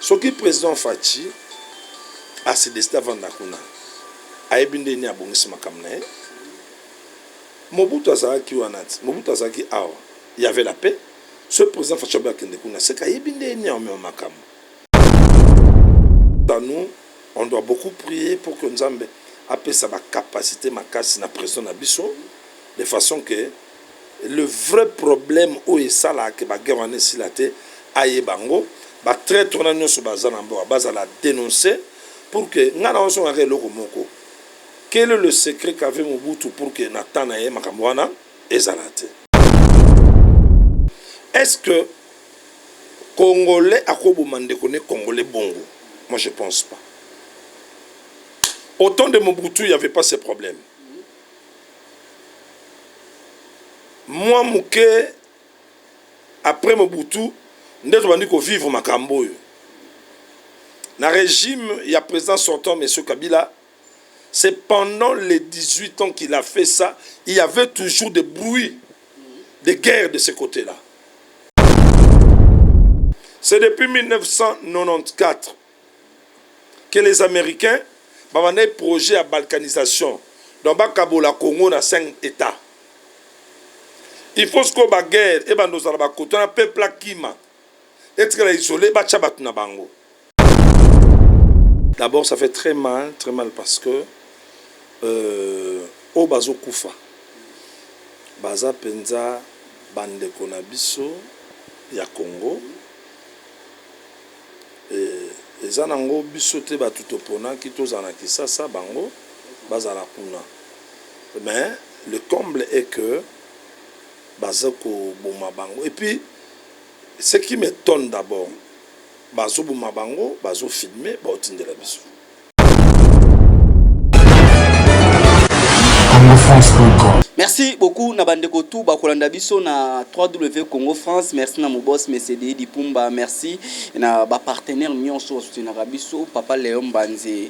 Soki président Fatshi ase décide avanda kuna, ayebi nde nini abongisi makambo na ye. Mobutu azalaki wana ti Mobutu azalaki awa, il y avait la paix. Ce président Fatshi abe akende kuna, c'est qu'ayebi nde nini amema makambo. Nous, on doit beaucoup prier pour que Nzambe apesa ba capacité makasi na président na biso, de façon que le vrai problème oyo esalaka baguerre wana esila te, ayeba yango. Batraître wana nyonso baza na mboka bazala dénoncer, pour que ngai na ozongaka eloko moko: quel est le secret qu'avait Mobutu pour que na temps na ye makambo wana ezala te? Est-ce que Congolais akoboma ndeko ne Congolais bongo? Moi, je pense pas. Au temps de Mobutu, il y avait pas ces problèmes. Moi moke après Mobutu nde tobandi kovivre makambo oyo. Na régime ya président sortant, monsieur Kabila, c'est pendant les 18 ans qu'il a fait ça, il y avait toujours des bruits de guerre de ce côté-là. C'est depuis 1994 que les Américains babandaki projet ya balkanisation, donc bakabola Congo na 5 états. Il faut sikoyo baguerre ebanda ozala bakoto na peuple akima, etikala isolé, batya bato na bango. D'abord, ça fait très mal, très mal, parce que oyo bazokufa baza mpenza bandeko na biso ya Congo. Eza nango biso te bato toponaki tozala na Kisasa, bango bazala kuna. Mais le comble est que baza koboma bango. Et puis, ce qui m'étonne d'abord, bazoboma bango, bazofilme, baotindela biso. Merci beaucoup na bandeko tout bakolanda biso na 3W Congo France. Merci na mobos Mesede Dipumba, merci na ba partenaire nyonso basoutenaka biso, papa Léon Mbanze,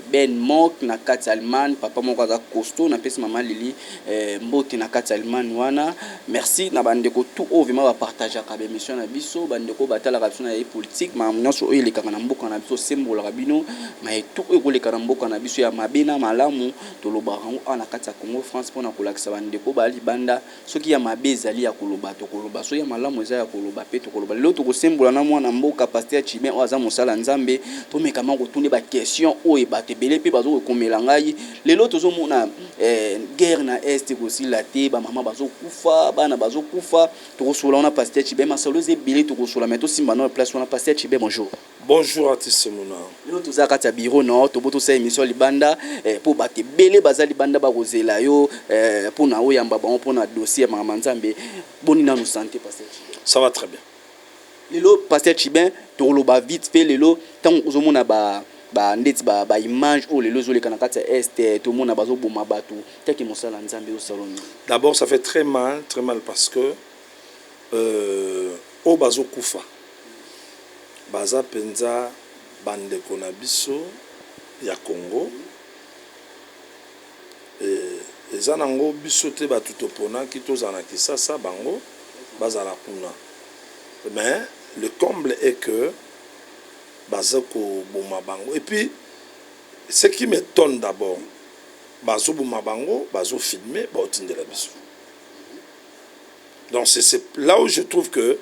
Ben Mok na kati Allemagne, papa moko aza costaud, napesi mama Lili mbote na kati Allemagne wana. Merci na bandeko tout oyo vraiment bapartageaka baémission na biso, bandeko batalaka biso na ye politique, makambo nyonso oyo elekaka na mboka na biso, sembolaka bino maye tout oyo ekoleka na mboka na biso ya mabe na malamu, tolobaka yango awa na kati ya Congo France mpona kolakisa bandeko baya libanda. Soki ya mabe ezali ya koloba, tokoloba. Soki ya malamu eza ya koloba mpe, tokoloba. Lelo tokosembola na mwana mboka pasteur Chibin oyo aza mosala Nzambe. Tomekama kotuna baquestion oyo bato ebele mpe bazokokomela ngai. Lelo tozomona guerre na Est kosila te, bamama bazokufa, bana bazokufa. Tokosola wana, pasteur Chibin, masolo eza ebele, tokosola, mais tosimba na place wana. Pasteur Chibin, bonjour. Bonjour, artiste Mona. Lelo toza kati ya bureau na tobo tosala émission libanda mpo bato ebele baza libanda bakozela yo mpona oyamba bango mpona dossier ya makambo Nzambe. Boni nanu santé, pasteur Chibin? Ça va très bien. Lelo, pasteur Chibin, tokoloba vite fait. Lelo ntango ozomona ba ndeti ba image oyo lelo ezoleka na kati ya Est, tomona bazoboma bato, taki mosala Nzambe osala nini? D'abord, ça fait très mal, très mal, parce que oyo bazokufa baza mpenza bandeko na biso ya Congo. Eza nango biso te bato toponaki tozala na Kisasa, bango bazala kuna. Mais le comble est que baza koboma bango. Et puis, ce qui m'étonne d'abord, bazoboma bango, bazofilme, baotindela biso. Donc c'est là où je trouve que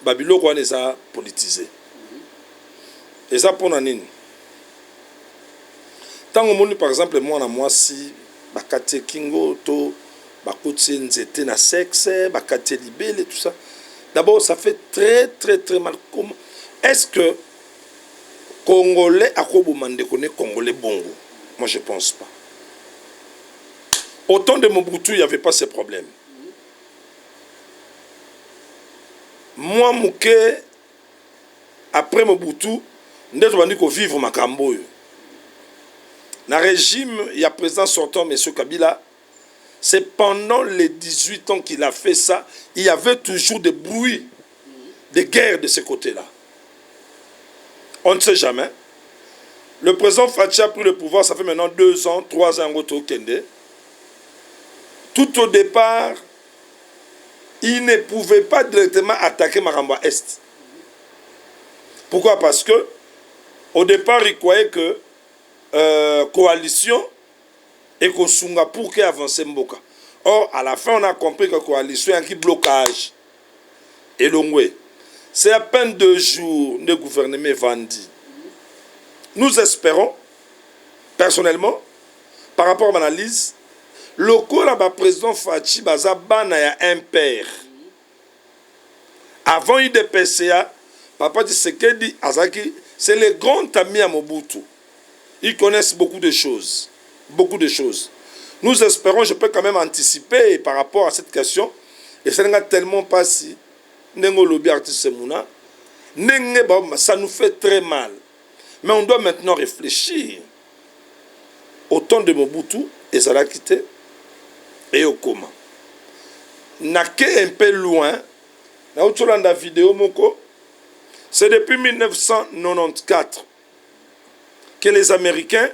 babiloko wana eza politisé. Eza mpona nini? Ntango omoni, par exemple, mwana mwasi bakati ye kingo to bakoti ye nzete na sexe, bakati ye libele, tout ça, d'abord ça fait très très très mal. Comment est-ce que Congolais akoboma ndeko ne Congolais bongo? Moi, je pense pas. Au temps de Mobutu, il y avait pas ces problèmes. Moi moke après Mobutu nde tobandi kovivre makambo oyo. Na régime ya président sortant, monsieur Kabila, c'est pendant les 18 ans qu'il a fait ça, il y avait toujours des bruits de guerre de ce côté-là. On ne sait jamais. Le président Fatshi a pris le pouvoir, ça fait maintenant 2 ans, 3 ans, Kende. Tout au départ, il ne pouvait pas directement attaquer makambo Est. Pourquoi? Parce que au départ, il croyait que coalition ekosunga pour que avancer mboka. Or, à la fin, on a compris que coalition qui blocage. Elongwe. C'est à peine 2 jours le gouvernement evandi. Nous espérons, personnellement, par rapport à l'analyse, lokola ba président Fatshi baza bana ya un père. Avant UDPSA, Papa Tshisekedi azaki, c'est le grand ami à Mobutu. Ils connaissent beaucoup de choses. Beaucoup de choses. Nous espérons, je peux quand même anticiper par rapport à cette question. Et ça n'a tellement pas si. Ndenge olobi, artiste Mouna. Ça nous fait très mal. Mais on doit maintenant réfléchir. Au temps de Mobutu, ezalaki te et okoma. Nake un peu loin, nauti olanda vidéo moko, c'est depuis 1994 que les Américains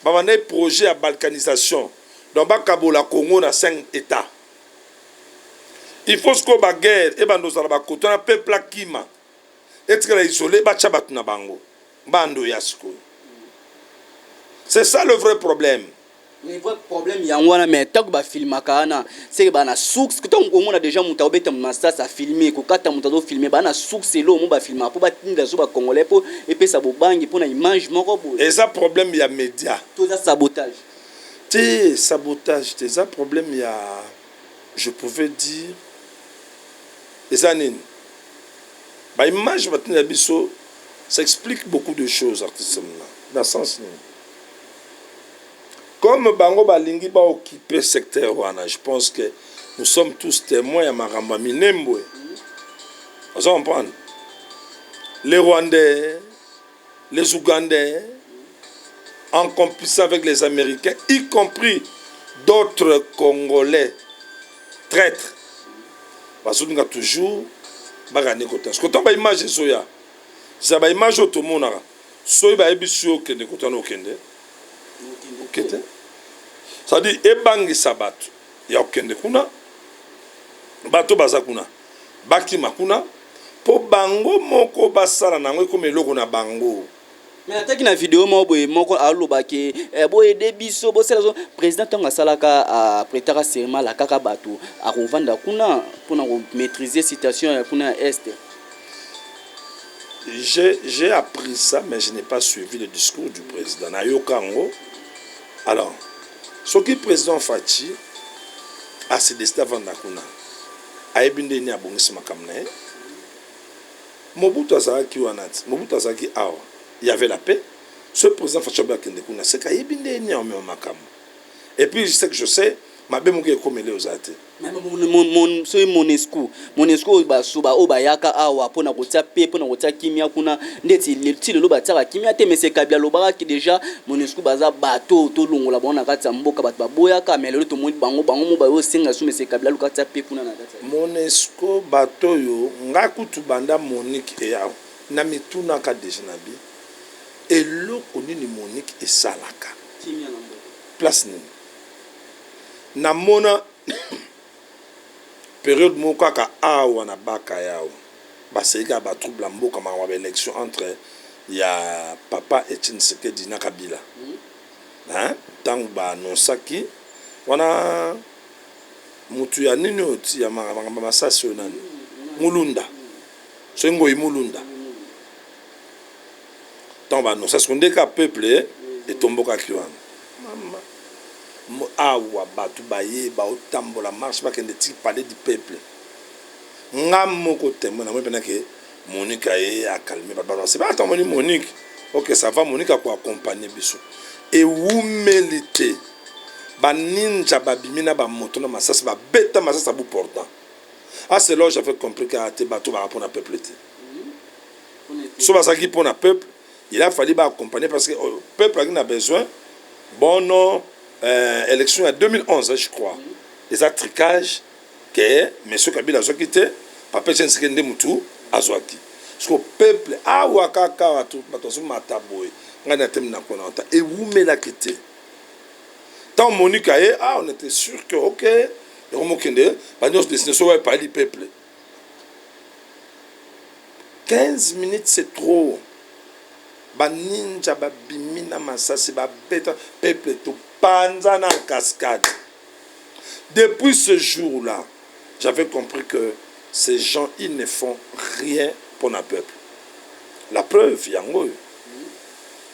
babandaki projet ya balkanisation, donc bakabola Congo na 5 états. Il faut sikoyo baguerre ebanda ozala bakota na peuple akima, etikala isolé, batya bato na bango bando ya sikoyo. C'est ça le vrai problème. Le vrai problème yango wana. Mais ntango bafilmaka wana, seke bana source. Ntango komona déjà moto aobeta masasi, afilme, kokata moto azofilme, bana source elo mo bafilmaka mpo batinda so bacongolais mpo epesa bobangi mpo na image moko boye. Eza problème ya média. To eza sabotage? Te, sabotage te. Eza problème ya, je pouvais dire, eza nini, baimage batinda biso, ça explique beaucoup de choses, artiste mna, dans sens nini, comme bango balingi baoccuper secteur wana. Je pense que nous sommes tous témoins ya makambo ya Minembwe. Oza comprendre, les Rwandais, les Ougandais, en complicité avec les Américains, y compris d'autres Congolais traîtres, bazolinga toujours bakende kota. Kota baimage ezoya, eza baimage oyo tomonaka. Soki bayebi si okende kotana, okende okende, c'est-à-dire ebangisa bato ya kokende kuna, bato baza kuna bakima kuna mpo bango moko basala na yango, ekoma eloko na bango. Mais ataki na video moko boye, moko alobaki boyede biso, bosala so président. Ntango asalaka, aprêtaka serment, alakaka bato akovanda kuna mpona komaîtriser situation ya kuna ya Est. J'ai appris ça, mais je n'ai pas suivi le discours du président. Nayoka yango. Alors, soki président Fatshi ase décide avanda kuna, ayebi ndeni abongisi makambo na ye. Mobutu azalaki wana ti Mobutu azalaki awa, il y avait la paix. Ce président Fatshi abe akende kuna, seke ayebi ndeni amema makambo. Et puis, je sais que je sais mabe moko ekomeli oza te. Soki Monusco oyo basoba oyo bayaka awa mpona kotia pe mpona kotia kimia kuna, ndeti ti lelo batiaka kimia te. Mais Kabila alobakaki déjà Monusco baza bato, tolongola bango na kati ya mboka. Bato baboyaka, mais lelo tomoni bango, bango mo bayosenga so mese Kabila aluka tia pe kuna na kati. Monusco, bato oyo nga kutu banda MONUC eya na mitunaka déjà na bi eloko nini MONUC esalaka. Kimia na mboka. Place nini namona période moko kaka awa na baka yawa, baseli kaka batrouble ya mboka, makambo ya baélection entre ya papa Etienne Tshisekedi na Kabila. Ntango baannonsaki wana, mutu ya nini oyo ti ya makambo ya masasi oyo, nani, Mulunda, soki Ngoi Mulunda, ntango baannonsa siko nde ka peuple etombokaki wana. Mama, awa bato baye baotambola marche, bakende ti Palais du Peuple. Nga moko témoin, namoni mpena ke MONUC aye acalmer bato. Bato ata moni MONUC, ok, ça va, MONUC akoaccompagner biso. Ewumeli te, baninja babimi na bamoto na masasi, babeta masasi à bout portant. Ah, c'est là j'avais compris que te bato baka mpona peuple te. So bazalaki mpona peuple, il a fallu baaccompagner parce que peuple azalaki na besoin. Bon, non, élection ya 2011, je crois, eza trucage ke monsieur Kabila azwaki te, papa Etienne Tshisekedi nde mutu azwaki. Siko peuple awa kaka bato bazomata boye, ngai na temi na kona ata ewumelaki te. Ntango MONUC aye, ah, on était sûr que ok, yango mokende banyonso destination oyo Palais du Peuple. 15 minutes, c'est trop. Baninja babimi na masasi, babeta peuple, topanza na cascade. Depuis ce jour-là, j'avais compris que ces gens, ils ne font rien pour na peuple. La preuve, yango oyo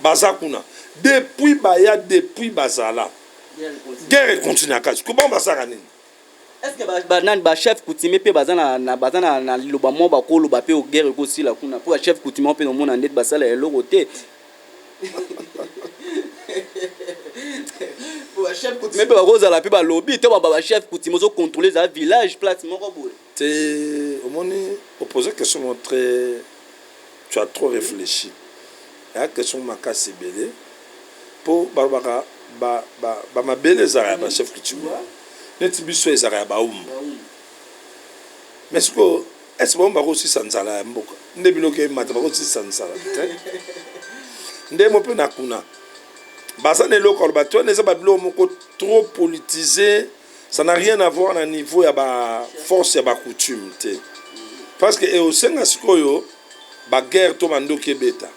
baza kuna depuis baya, depuis bazala, guerre econtinuaka. Siko bango basalaka nini? Est ce que banani, bachef coutumier mpe baza na liloba moko bakoloba mpe guerre ekosila kuna? Mpo bachef coutumier mpe nomona ndeti basala eloko te. Bachef coutumier mpe bakozala mpe balobi te. Bachef coutumier ozocontrôle, ezala village, place moko boye. Te, omoni, opose question moko très, tu as trop réfléchi. Eya question makasi ebele, mpo balobaka bamabele ezalaka ya bachef coutumier, neti biso ezalaka ya baumbu. Mais sikoyo, est-ce bango bakosisa nzala ya mboka? Nde biloko emata, bakosisa nzala te. Nde mo mpe na kuna baza na eloko aloba te. Wana eza babiloko moko trop politisé, ça n'a rien à voir na niveau ya baforce ya bacoutume te, parce que eosenga sikoyo baguerre to mandoki ebeta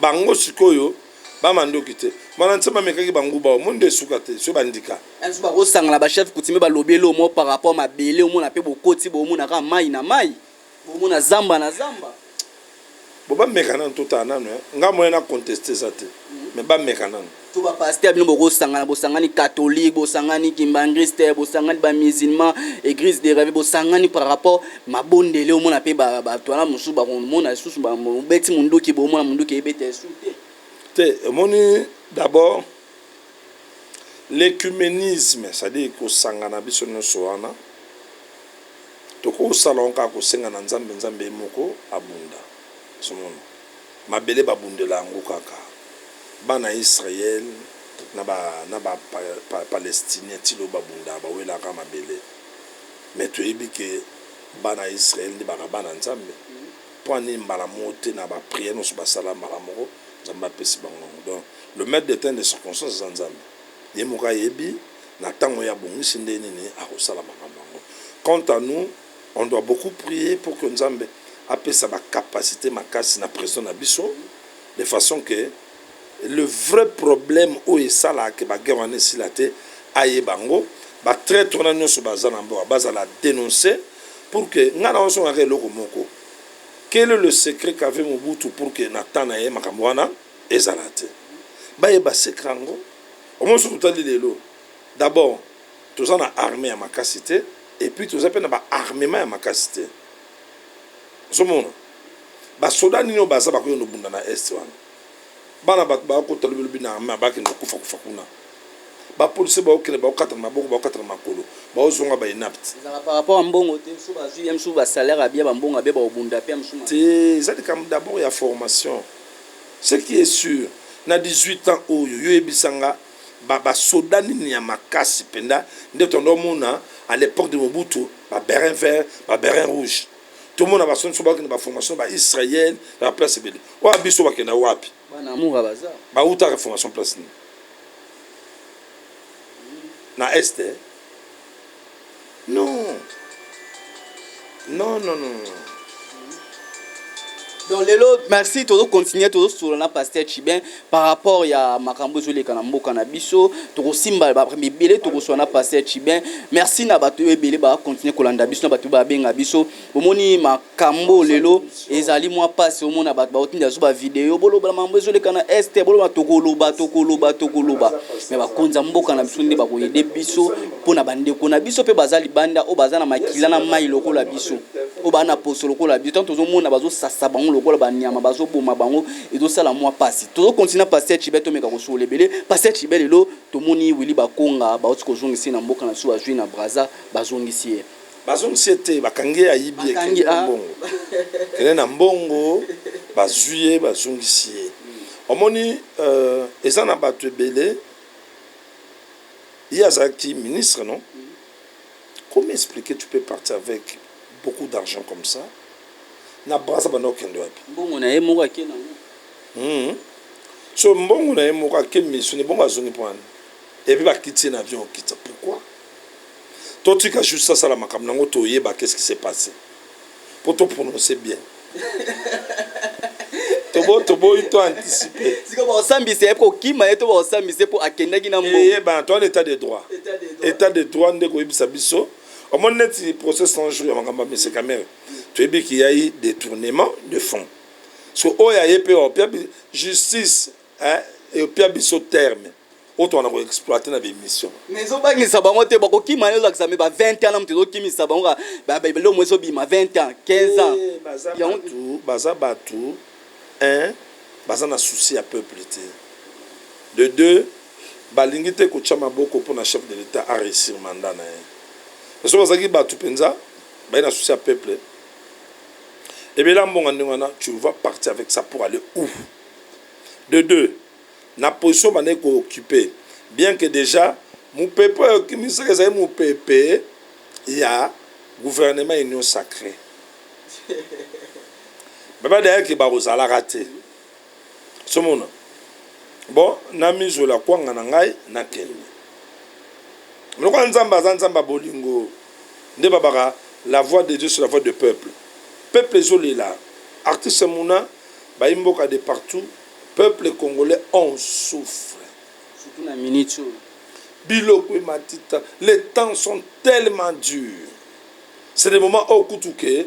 bango. Sikoyo bamandoki te, mana nse bamekaki banguba, omoni nde esuka te soki bandika. So bakosangana, bachef coutumier balobi elo mo par rapport mabele, omona mpe bokoti, bomona kaka mai na mai, bomona zamba na zamba. Bo bameka nanu, totala nanu. Nga moyen na conteste eza te, mais bameka nanu. To bapasteur bino bokosangana, bosangani catholique, bosangani kimbanguiste, bosangani bamusulman, église de réveil, bosangani par rapport mabondele, omona mpe bato wana mosusu bakomona lisusu obeti munduki, bomona munduki ebeta esu te. Te, omoni, d'abord l'écuménisme, c'est-à-dire kosangana biso nyonso wana, tokosala ngo kaka kosenga na Nzambe. Nzambe ye moko abunda. Somona mabele, babundela yango kaka bana Israel na bapalestinien ba tilo babunda, bawelaka mabele. Mais toyebi ke bana Israel nde baka bana Nzambe. Mpo ani mbala moko te na baprière nyonso basala, mbala moko Nzambe apesi bango yango. Donc le maître de temps, de circonstance, eza Nzambe ye moko. Ayebi na ntango oyo abongisi nde nini akosala makambo yango. Quant à nous, on doit beaucoup prier pour que Nzambe apesa bacapacité makasi na président na biso, de façon que le vrai problème oyo esalaka baguerre wana esila te, ayeba yango. Batraître wana nyonso baza na mboka bazala dénoncer, pour que ngai na osongaka eloko moko: quel est le secret qu'avait Mobutu pour que na temps na ye makambo wana ezala te? Bayeba secret yango. Omoni, soki totali lelo, d'abord toza na armée ya makasi te, et puis toza mpe na baarmement ya makasi te. Ozomona basoda nini oyo baza bakoki kobunda na Est wana? Bana bato bakota lobilobi na armée, bakende kokufa kufa kuna. Bapolisier baokende, baokatana maboko, baokatana makolo, baozonga bainapte. Ezalaka par rapport ya mbongo te? Mosusu bazwi ye, mosusu basalaire abia, bambongo abia, bakobunda mpe mosusu. Te, eza likambo d'abord ya formation. Ce qui est sûr, na 18 ans oyo, yo yebisanga basoda nini ya makasi mpenza nde tondo omona à l'époque de Mobutu? Babéret vert, babéret rouge, tomona basoda biso bakende baformation baisraël na baplace ebele. Oyo biso bakenda wapi? Bana amour baza. Bautaka formation place nini na Est? Non, non, non, non. Donc lelo, merci, tozocontinue, tozosolola na pasteur Chibin par rapport ya makambo ezoleka na mboka na biso. Tokosimba mibele, tokosola na pasteur Chibin. Merci na bato oyo ebele bakontinue kolanda biso, na bato oyo babenga biso. Bomoni makambo lelo ezali mwa mpasi. Omona bato baotinda biso bavideo: "Boloba makambo ezoleka na Est, boloba." Tokoloba, tokoloba, tokoloba, mais bakonzi ya mboka na biso nde bakoaider biso, mpo na bandeko na biso mpe baza libanda, oyo baza na makila na mai lokola biso, oyo baa na poso lokola biso. Ntango tozomona bazosasa bango lokola banyama, bazoboma bango, ezosala mwa mpasi. Tozokontinue, pasteur Chibe, tomeka kosola ebele. Pasteur Chibe, lelo tomoni Willy Bakonga bauti kozongisi na mboka na biso, bazwi na Braza, bazongisi ye. Bazongisi ye te, bakangi ye, ayibi ye. Bakangi, kende na mbongo, kende na mbongo. Bazwi ye, bazongisi ye. Omoni, eza na bato ebele. Ye azalaki ministre, non? Comment expliquer, tu peux partir avec beaucoup d'argent comme ça na Braza? Banda okende wapi? Mbongo na ye moko, ake nango. So mbongo na ye moko, ake mission, bongo azongi mpo wana, et puis bakiti ye na avion, okita pourquoi? Totika juste asala makambo nango, toyeba qu'est-ce qui s'est passé po toprononce bien. Tobo toboyi to anticiper. Sikoyo bakosambisa ye mpo okima ye to bakosambisa ye mpo akendaki na mbongo? Eyebana to wana état de droit. État de droit nde koyebisa biso. Omoni neti procès 100 jours ya makambo ya Monsieur Kamerhe. Toyebi qu'il y a eu détournement de fonds. So oyo aye mpe opia justice, hein, epia biso terme oyo tokana koexploite na baémission. Mais ezobangisa bango te, bakokima ye, ozalakisa me ba 20 ans na moto ezokimisa bango, belomo ezobima 20 ans, 15 ans. Eh, baza bato, baza bato un, baza na souci ya peuple te. De deux, balingi te kotia maboko mpona chef de l'État a réussir mandat na ye. Soki bazalaki bato mpenza baye na souci ya peuple, ebela mbongo ndenge wana, tu vas partir avec ça pour aller où? De deux, na position bandeki kooccupe, bien que déjà mopepe oyo okimisaka ezali mopepe ya gouvernement union sacrée, baba dayaki bakozalaka te. Somona bon, na mizola kwanga na ngai nakende lokola Nzambe aza Nzambe ya bolingo. Nde babaka la voix de Dieu sur la voix de peuple. Peuple ezolela, artiste muna bayi mboka de partout, peuple congolais, on souffre. Surtout na minute oyo. Biloko ematita, les temps sont tellement durs. C'est des moments oyo kutu ke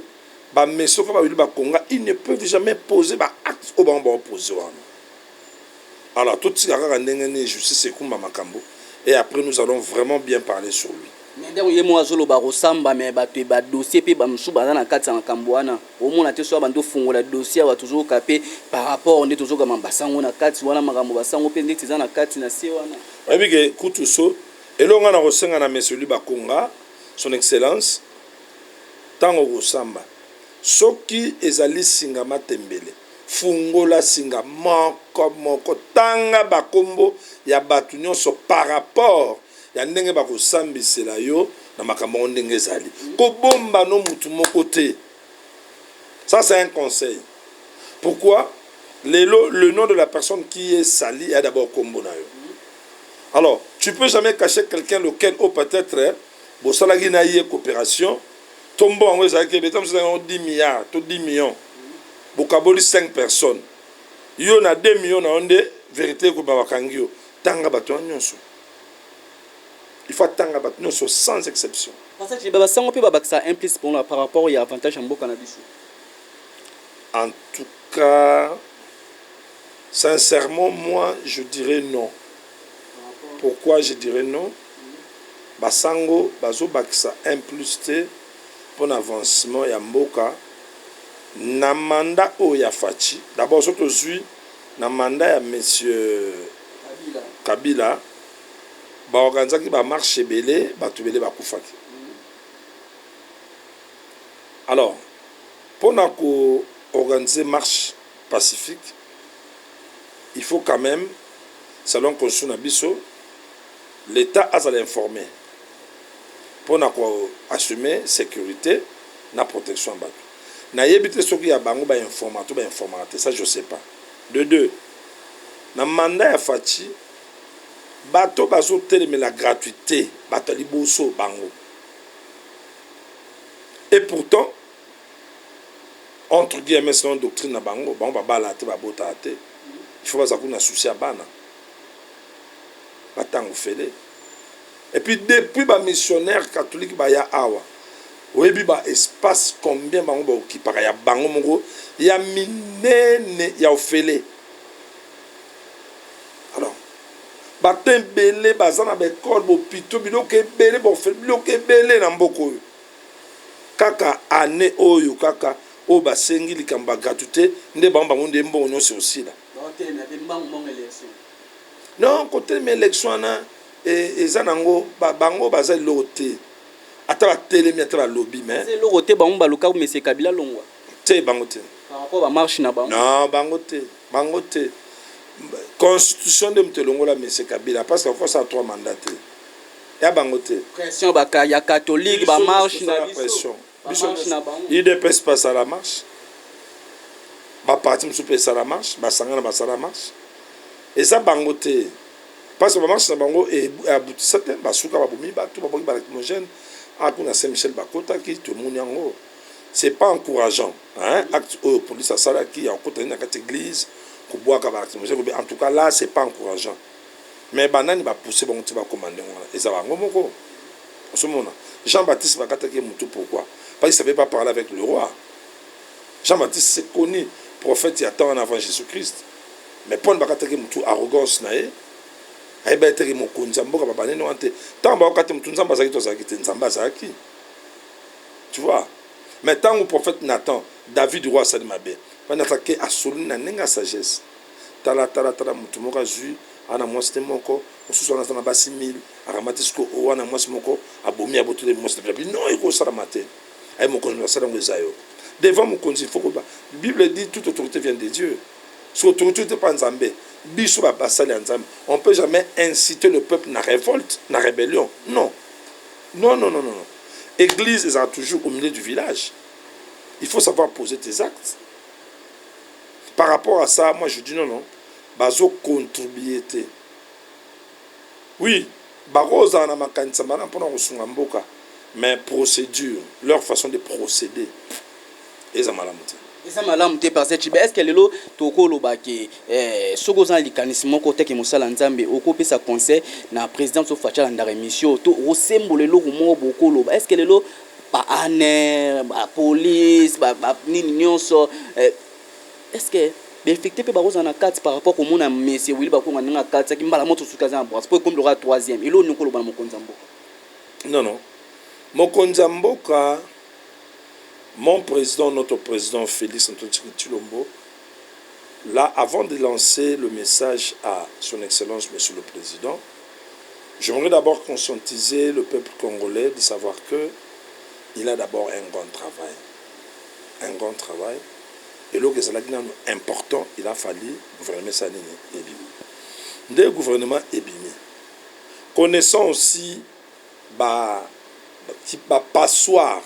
bameso kaka babili bakonga, ils ne peuvent jamais poser baacte oyo bango baopose wana. Alors totika kaka ndenge nini justice ekumba makambo et après nous allons vraiment bien parler sur lui. Mais ndenge ye moko azoloba kosamba, me bato badossier mpe bamosusu baza na kati ya makambo wana, omona te so bando ofungola dossier awa, tozoyoka mpe par rapport nde tozokama basango na kati wana, makambo basango mpe ndeti eza na kati na se wana. Oyebi ke kutu so eloko nga na kosenga na monsieur Bakonga, son excellence, ntango kosamba, soki ezali singa matembele, fungola singa moko moko, tanga bakombo ya bato nyonso par rapport ya ndenge bakosambisela yo na makambo yango ndenge ezali. Kobomba no mutu moko te. Ça, c'est un conseil. Pourquoi? Lelo, le nom de la personne qui est sali est d'abord kombo na yo. Alors tu peux jamais cacher quelqu'un lequel oh, peut-être bosalaki na ye coopération to mbongo yango ezalaki ebeta mosusu yango 10 milliards to 10 millions, bokaboli 5 personnes, yo na 2 millions na yo nde vérité ekobima, bakangi yo. Tanga bato wana nyonso. Il faut atanga bato nyonso sans exception. Parce que basango mpe babakisa un plus mpona par rapport ya avantage ya mboka na biso. En tout cas, sincèrement, moi je dirais non. Pourquoi je dirais non? Basango bazobakisa un plus te mpona avancement ya mboka na mandat oyo ya Fatshi. D'abord, so tozwi na mandat ya monsieur Kabila, Kabila, baorganizaki bamarche ebele, bato ebele bakufaki. Alors mpona koorganiser marche pacifique, il faut quand même, selon constitution na biso, l'État azala informé mpona koassume sécurité na protection ya bato. Nayebi te soki ya bango bainforma to bainformaka te, ça je sais pas. De deux, na mandat ya Fatshi, bato bazotelemela gratuité, bato ya liboso bango. Et pourtant, entre guillemets, selon doctrine na bango, bango babala te, babotaka te, il faut baza kuna souci ya bana batango fele. Et puis depuis bamissionnaire catholique baya awa, oyebi ba espace combien bango baokipaka ya bango moko ya minene ya ofele? Alors bato ebele baza na baekole, bopito, biloko ebele, baofele, biloko ebele na mboka oyo. Kaka année oyo kaka oyo basengi likambo ya gratuité nde bango nde mbongo nyonso osila. Non, kotelema élection wana eza nango, bango baza eloko te, ata batelemi, ata balobi, mais eloko te. Bango baluka monsieur Kabila longwa. Te, bango te. Par rapport bamarche na bango. Non, bango te, bango te. Constitution nde moto elongola monsieur Kabila, parce que akosala trois mandat te, ya bango te. Pression ya catholique, bamarche na biso, bamarche na bango. UDPS mpe asala marche, baparti mosusu mpe esala marche, basangana basala marche. Eza bango te, parce que bamarche na bango abutisa te. Basuka babomi bato, baboki balacrymogène akuna Saint Michel, bakotaki, tomoni yango. C'est pas encourageant, hein? Acte oyo police asalaki ya kokota na kati église, kobwaka balacrymogène, en tout cas là, c'est pas encourageant. Mais banani bapousse bango ti bakóma ndenge wana? Eza bango moko. Osomona Jean Baptiste, bakataki ye motu. Pourquoi? Parce qu'il savait pas parler avec le roi. Jean Baptiste, c'est connu, prophète ya temps wana avant Jésus Christ. Mais mpona bakataki motu, arrogance na ye. Ayeba eteki mokonzi ya mboka, babanene wana te. Ntango bakokati motu, Nzambe azalaki to azalaki te? Nzambe azalaki, tu vois. Mais ntango prophète Nathan, David roi asali mabe, Nathan ke asoli na ndenge ya sagesse: tala, tala, tala, motu moko azwi ana mwasi te, moko mosusu wana aza na basi 1000, akamati siko wana mwasi moko, abomi, abotoli mwasi na bino. Ekosalama te. Aye mokonzi, asala yango, eza yo devant mokonzi. Il faut koba, Bible dit: toute autorité vient de Dieu. Soki autorité te pa Nzambe, biso basali ya Nzambe, on peut jamais inciter le peuple na révolte, na rébellion. Non, non, non, non, non. Église ezala toujours au milieu du village. Il faut savoir poser tes actes. Par rapport à ça, moi je dis non, non, bazocontribue te. Oui, bakozala na makanisa malamu mpona kosunga mboka, mais procédure, leur façon de procéder eza malamu te. Eza malamu te. Parce que est ce que lelo tokoloba ke soki oza na likanisi moko teke mosala Nzambe, okopesa conseil na président so Fatshi alandaka émission, to okosembola eloko moko bokoloba? Est ce que lelo baANR, bapolice, nini nyonso, est ce que baeffecte mpe bakozala na kati par rapport komona monsieur Willy Bakonga ndenge akatisaki mbala moto soki aza na Brazza, mpo ekomi lokola troisième? Eloko nini okoloba na mokonzi ya mboka? Non, non, mokonzi ya mboka, mon président, notre président Félix Antoine Tshilombo, là, avant de lancer le message à son excellence monsieur le président, j'aimerais d'abord conscientiser le peuple congolais de savoir que il a d'abord un grand travail, un grand travail. Eloko ezalaki nano important, il a fallu gouvernement esala nini? Ebimi nde gouvernement ebimi. Connaissant aussi bapassoire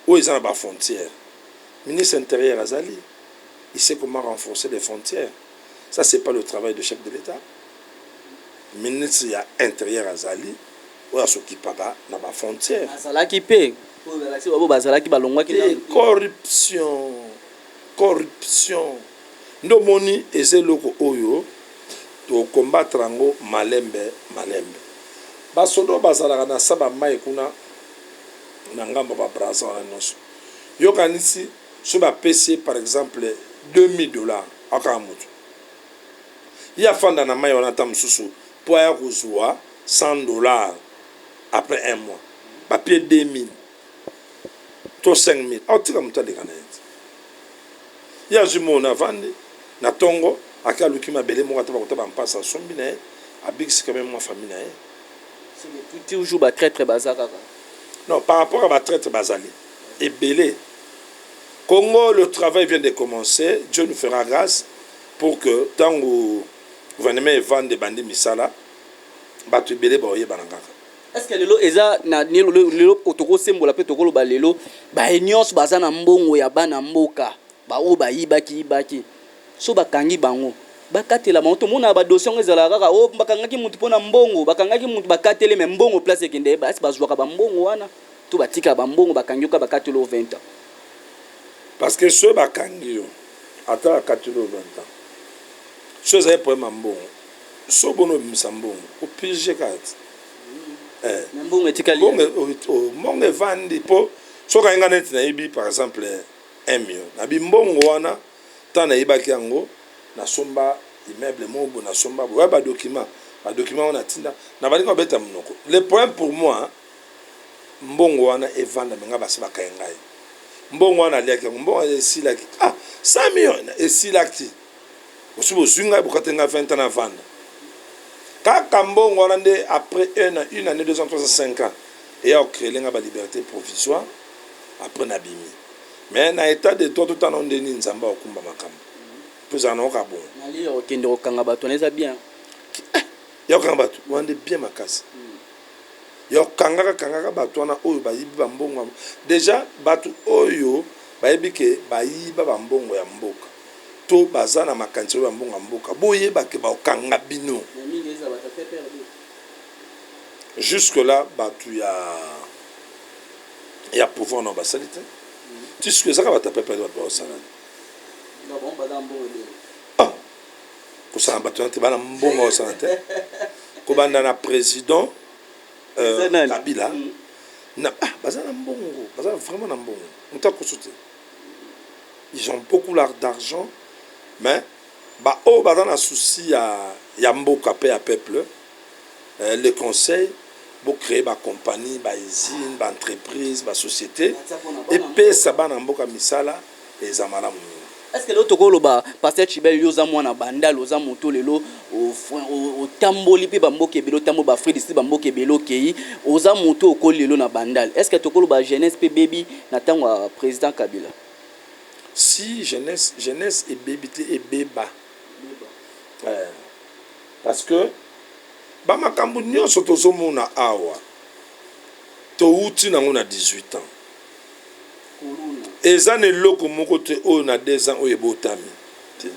oyo eza na bafrontière, ministre intérieur azali, il sait comment renforcer les frontières. Ça, c'est pas le travail de chef de l'État. Ministre ya intérieur azali oyo asokipaka na bafrontière. Azalaki mpe oyo bazalaki, balongwaki. Corruption, corruption nde omoni eza eloko oyo tokombattre yango malembe malembe. Basoda oyo bazalaka na sa bamai kuna na ngambo, baBrazza wana nyonso, yokanisi so bapesi ye par exemple 2000 $, akaka motu ye afanda na mai wana, ata mosusu mpo aya kozwa 100 $ après un mois, bapie 2000 to 5000, aotika moto aleka na ye te. Ye azwi mona, avandi na ntongo, ake aluki mabele moko, ata bakota bampasa, asombi na ye, abikisi quand même mwa famille na ye. Toujours batraître baza kaka. Non, par rapport à batraître, bazali ebele. Congo, le travail vient de commencer. Dieu nous fera grâce pour que ntango gouvernement evande, ebandi misala, bato ebele baoyebana kaka. Est ce que lelo eza na lelo tokosembola mpe tokoloba lelo baye nyonso baza na mbongo ya bana mboka, baoyo bayibaki yibaki, so bakangi bango, bakatela bango? Tomona badossier yango ezalaka kaka o bakangaki mutu mpo na mbongo, bakangaki mutu, bakatele, me mbongo place ekende? Basi bazwaka bambongo wana to batikaka bambongo? Bakangi yoka, bakateli o 20 ans. Parce que soki bakangi yo, ata bakateli o 20 ans, so ezali problème ya mbongo, so bona obimisa mbongo, opige kaka ti. Mbongo etikali. Mbongo evandi, mpo soki ayenga neti nayebi par exemple 1 million, nabi mbongo wana, ntango nayebaki yango, nasomba immeuble moko boye, nasomba boye, badocument, badocument wana natinda na balingi babeta monoko. Le problème pour moi, mbongo wana evanda, menga basi bakaye ngai mbongo wana, aliaki yango, mbongo esilaki. Ah, 100 million esilaki, osi bozwi ngai, bokate ngai 20 ans, na vanda kaka mbongo wana nde après une année, 2 ans, 3 ans, 5 ans, eya kocréer nga baliberté provisoire. Après nabimi, mais na état de droit, totana nde nini Nzambe akokumba makambo mpo ezala na oka bongo. Nali okende kokanga bato wana, eza bien. Ya kokanga bato wana nde bien makasi. Ya kokangaka kangaka bato wana oyo bayibi bambongo déjà, bato oyo bayebi ke bayiba bambongo ya mboka to baza na makanisi oyo bambongo ya mboka, boyeba ke bakokanga bino. Jusque là, bato ya pouvoir na basali te. Ti sikoyo ezaka bato ya peuple nde bato baosala. Ah! Kosala bato wana te, bana mbongo osala te. Kobanda na président Kabila na, ah, baza na mbongo, baza vraiment na mbongo, moto akoso te. Ils ont beaucoup d'argent, mais baoyo baza na souci ya mboka mpe ya peuple, le conseil, bocréer bacompagnie, bausine, baentreprise, basociété, epesa bana mboka misala, eza malamu mingi. Est ce que lelo tokoloba, pasteur Chibel, yo oza mwana Bandal, oza moto lelo otamboli mpe bamboka ebele, otamboli baAfrique du Sud, bamboka ebele okei, oza moto okoli lelo na Bandal, est ce que tokoloba jeunesse mpe bebi na ntango ya président Kabila? Si jeunesse ebebi te, ebeba, parce que bamakambo nyonso tozomona awa, touti nango na 18 ans. Eza na eloko moko te oyo na 2 ans oyo ebotami te.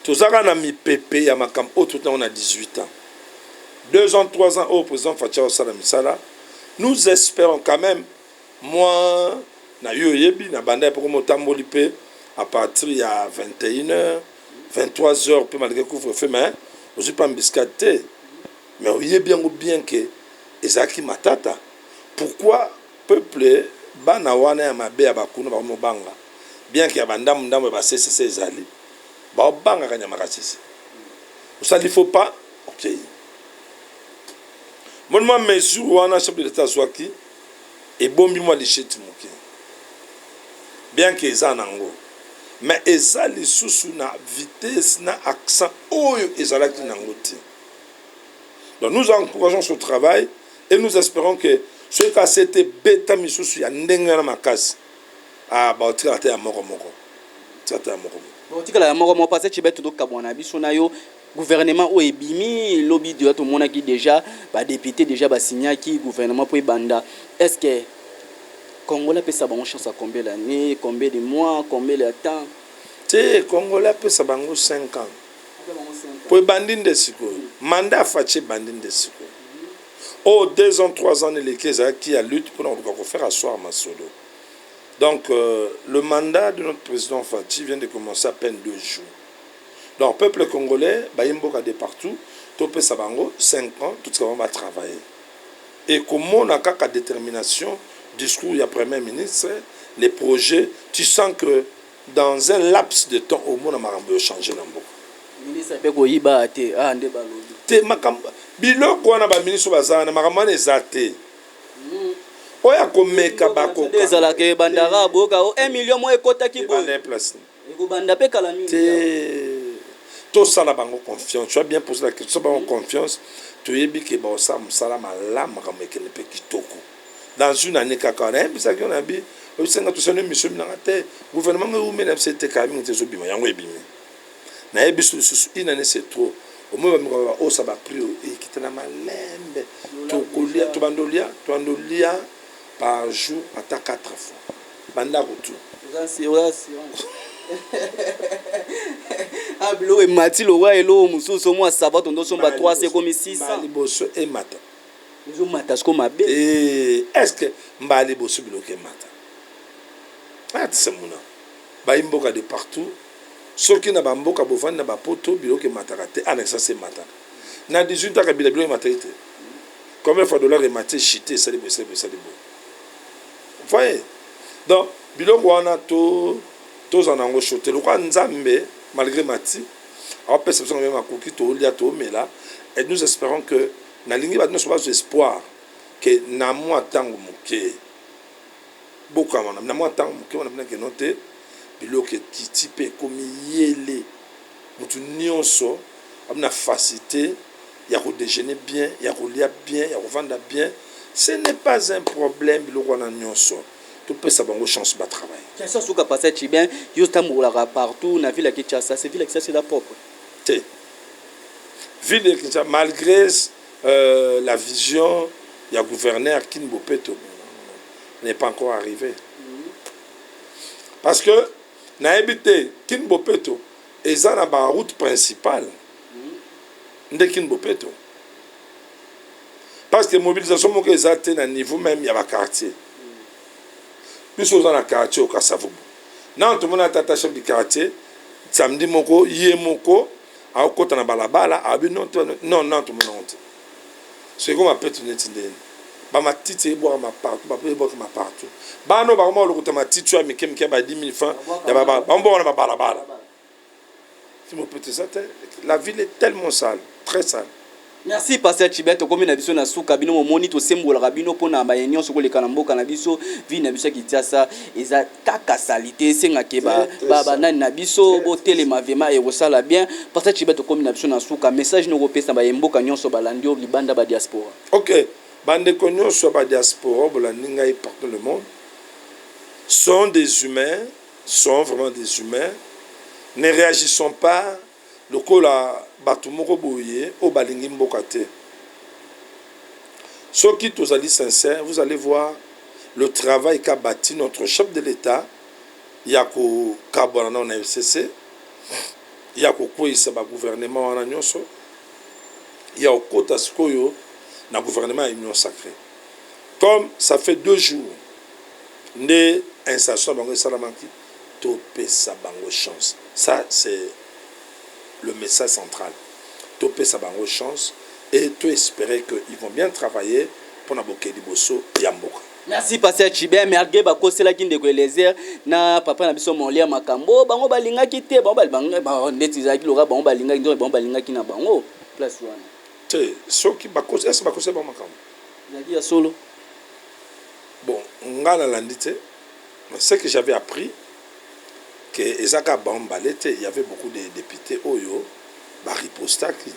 Toza kaka na mipepe ya makambo oyo touti nango na 18 ans. 2 ans, 3 ans oyo président Fatshi osala misala, nous espérons quand même. Moi na yo oyebi, na banda ya poko motamboli mpe à partir ya 21 heures, 23 heures mpe, malgré couvre-feu, mais ozwi mpe embuscade te. Mais oyebi yango bien ke ezalaki matata. Pourquoi peuple, bana wana ya mabe ya bakuna bakomobanga, bien ke ya bandambu ndambu ya baccc ezali, baobangaka nyama kasese, osali faut pas. Ok, moni mwa mesure wana chef de l'État azwaki, ebombi mwa lisheti moke, bien ke eza nango, mais eza lisusu na vitesse na accent oyo ezalaki nango te. Donc nous encourageons ce travail et nous espérons que soki kasi ete beta misusu ya ndenge wana makasi, ah, baotikala te ya moko moko, tika te ya moko moko. Otikala ya moko moko. Parce Chibel, tokabwana na biso na yo. Gouvernement oyo ebimi lobi déjà, tomonaki déjà badéputé déjà basignaki gouvernement mpo ebanda. Est ce que Congolais apesa bango chance ya combien d'année, combien de mois, combien de temps? Te, Congolais apesa bango 5 ans, po ebandi nde sikoyo. Mandat ya Fatshi ebandi nde sikoyo. Oyo 2 ans, 3 ans eleki ezalaki ya lutte mpona koluka kofaire asseoir masolo. Donc le mandat de notre président Fatshi vient de commencer à peine 2 jours. Donc peuple congolais, baye mboka de partout, topesa bango 5 ans, totika bango batravailler. Et komona kaka détermination, discours ya premier ministre, les projets, tu sens que dans un laps de temps omona makambo echange na mboka. Ministre mpe koyiba te, ah, nde balobi. Te, makambo biloko wana, baministre baza wana, makambo wana eza te oyo akomeka. Bakoka ezalaka ebandaka boyoka o 1 million mo ekotaki boye. Ebanda place. Ekobanda mpe kala mingi. Te, tosala bango confiance. Tu as bien posé la question. Tosala bango confiance, toyebi ke baosala mosala malamu, makambo ekende mpe kitoko dans une année kaka. Nayebisaki yo, nayebi obisenga tosala émission minanga te, gouvernement ngo ewumeli na biso etekaka mingi te, ezobima yango ebimi. Nayebi so lisusu une année, c'est trop. Omoi bamikaka baosa baprix oyo ekita na malembe, tokolia, tobanda olia, tobanda olia par jour ata 4 fois bandako tu. Oza assurance. Ah, biloko emati lokwa eloko mosusu, omwa sava tondo osomba 3 ekomi 600. Liboso emata. Ezomata siko mabe. Est ce que mbala liboso biloko emata atise muna bayi mboka de partout? Soki na bamboka bovandi na bapoto, biloko emataka te. Anexas emataka na 18 aka bila, biloko emataki te. Combien fois dollar emati, echite, esali boye, esali boye, esali boye? Voye donc biloko wana to tozala nango chaud te. Lokola Nzambe, malgré mati, aopesa biso ngambe makoki, tolia, tomela, et nous espérons que, nalingi bato nyonso bazwa espoir ke na mwa ntango moke bokama, na mwa ntango moke wana mpena keno te, biloko ekiti mpe ekomi yele, motu nyonso abi na facilité ya kodéjeuner bien, ya kolia bien, ya kovanda bien. Ce n'est pas un problème. Biloko wana nyonso, topesa bango chance batravaille. Question suka, pasteur Chibin, yo otambolaka partout na ville ya Kinshasa. C'est ville ya Kinshasa eza propre? Te, ville de Kinshasa, malgré la vision ya gouverneur Kin Bopeto, n'est pas encore arrivé, parce que nayebi te, Kin Bopeto eza na baroute principale nde Kin Bopeto, parce que mobilisation moko eza te na niveau même ya baquartier. Biso oza na quartier Okasavubu, nano tomoni ata ata chef du quartier samedi moko ye moko akokota na balabala abi non non non, tomoni yango te. Soki ekoma petu neti ndeni bamatiti ebwakama partout, bape ebwakama partout, bana oyo bakoma kolokota matiti oyo ya mike mike ya ba 10 000 francs ya bambwaka na babalabala. Mopeto eza te, la ville est tellement sale, très sale. Merci, pasteur Chibet. Tokomi na biso na suka. Bino momoni, tosembolaka bino mpona baye nyonso koleka na mboka na biso. Ville na biso ya Kinshasa eza kaka saleté. Esengaki banani na biso botelema vraiment, ekosala bien. Pasteur Chibet, tokomi na biso na suka. Message noko opesa baye mboka nyonso balandi oyo libanda, badiaspora? Ok, bandeko nyonso ya badiaspora bolandi ngai partout le monde, sont des humains, sont vraiment des humains. Ne réagissons pas lokola bato moko boye oyo balingi mboka te. Soki tozali sincère, vous allez voir le travail qu'a bâti notre chef de l'État ya kokabwana nao na FCC, ya kokweyisa bagouvernement wana nyonso, ya kokota sikoyo na gouvernement ya Union sacrée. Comme ça fait 2 jours nde installation na bango esalamaki, topesa bango chance. Ça, c'est le message central. Topesa bango chance et to espérer qu'ils vont bien travailler mpona bokei liboso ya mboka. Merci, pasteur Chibin. Malgré bakoselaki ndeko Elezer na papa na biso Molia makambo, bango balingaki te. Bango ndeti ezalaki loka, bango balingaki nde bango balingaki na bango place wana. Te, soki ese bakoseli bango makambo. Ezalaki ya solo. Bon, nga nalandi te, mais ce que j'avais appris que eza kaka bango mibale te, il y avait beaucoup de députés oyo baripostaki.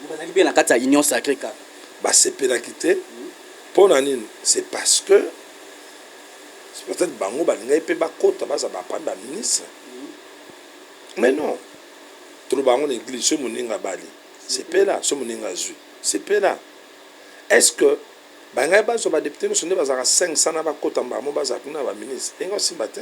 Bazalaki mpe na kati ya Union sacrée kaka. Basepelaki te. Mpo na nini? C'est parce que peut-être bango balingaki mpe bakota, baza baprendre baministre. Mais non, toloba yango na église: so moninga abali, sepela; so moninga azwi, sepela. Est ce que bangai bazwa badéputé nyonso nde bazalaka 500 na bakota mbamo bazala kuna na baministre? Ndenge osimba te,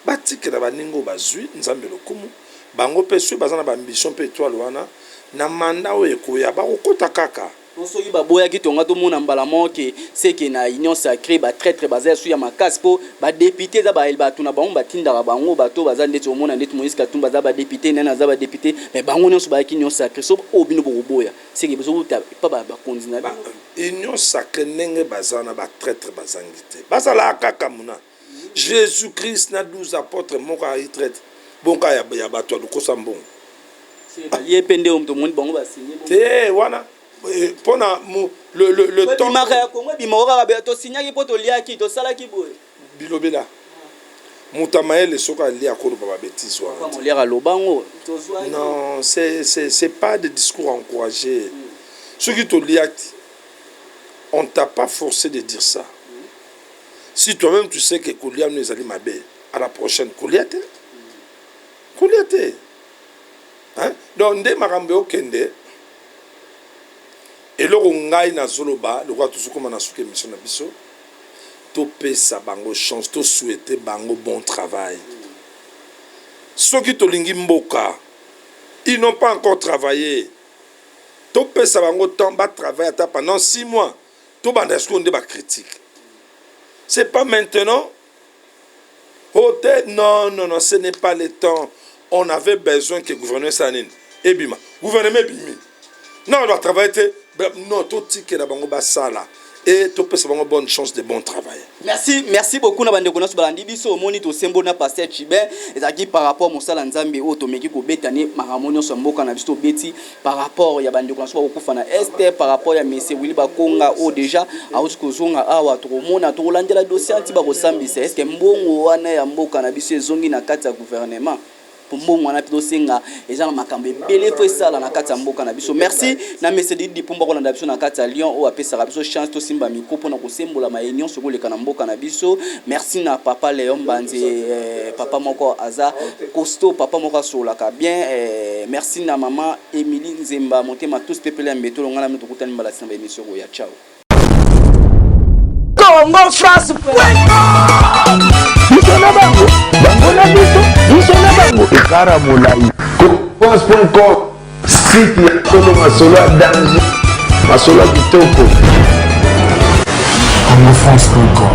batikela baninga oyo bazwi. Nzambe lokumu. Bango mpe soki baza na baambition mpe étoile wana, na mandat oyo ekoya bakokota kaka. Po soki baboyaki, tonga tomona mbala moko ke seke na Union sacrée batraître baza yasu ya makasi, mpo badéputé eza bato na bango batindaka bango. Bato baza ndeti omona ndeti Moïse Katumbi aza badéputé, nani aza badéputé, mais bango nyonso bayaki Union sacrée. So oyo bino bokoboya, seke bozokuta epa bakonzi na bino. Union sacrée, ndenge baza na batraître, bazangi te. Bazalaka kaka muna Jésus Christ na 12 apôtre, moko ayi traître bonka ya bato ya lokosa mbongo. Balie mpe nde tomoni bango basinye. Te, wana mpona le temps. Ebimaka ya Kongo, ebimaka kaka tosinyaki mpo toliaki, tosalaki boye. Bilobela. Moto ya mayele soki alia, akoloba babêtises wana. Molière alobango. Non, c'est pas des discours encouragés. Soki toliaki, on t'a pas forcé de dire ça. Si toi-même tu sais que kolia no ezali mabe, à la prochaine kolia te, kolia te, hein? Donc nde makambo ekokende. Eloko ngai nazoloba, lokola tozokóma na suka émission na biso, topesa bango chance, tosouhaite bango bon travail. Soki tolingi mboka, ils n'ont pas encore travaillé, topesa bango temps batravaille ata pendant 6 mois, tobanda sikoyo nde bacritique. C'est pas maintenant. Oh, non, non, non, ce n'est pas le temps. On avait besoin que le gouvernement esala nini? Ebima. Gouvernement ebimi, non, batravaille te. Non, totikela bango basala et topesa bango bonne chance de bon travail. Merci, merci beaucoup na bandeko nyonso balandi biso. Omoni, tosembo na pasteur Chibin, ezalaki par rapport mosala Nzambe oyo tomeki kobeta ne makambo nyonso ya mboka na biso. Tobeti par rapport ya bandeko na biso bakokufa na Est, par rapport ya monsieur Willy Bakonga oyo déjà auti kozonga awa. Tokomona, tokolandela dossier anti bakosambisa. Est ce mbongo wana ya mboka na biso ezongi na kati ya gouvernement? Po mbongo wana mpe tosenga, eza na makambo ebele fo esala na kati ya mboka na biso. Merci na monsieur Didi Pumba kolanda biso na kati ya Lyon, oyo apesaka biso chance tosimba micro mpona kosembola maye nyonso koleka na mboka na biso. Merci na papa Léon Mbanzi, papa moko aza costaud, papa moko asololaka bien. Merci na mama Émilie Nzemba motema tous pepele ya mbetolo. Ngai na bino tokutani mbala nsima baémission koya. Ciao. Congo France. Biso na bango, bango na biso, biso na bango, ekara molai. France.com, site ya solo, masolo ya danger, masolo ya kitoko. Congofrance.com.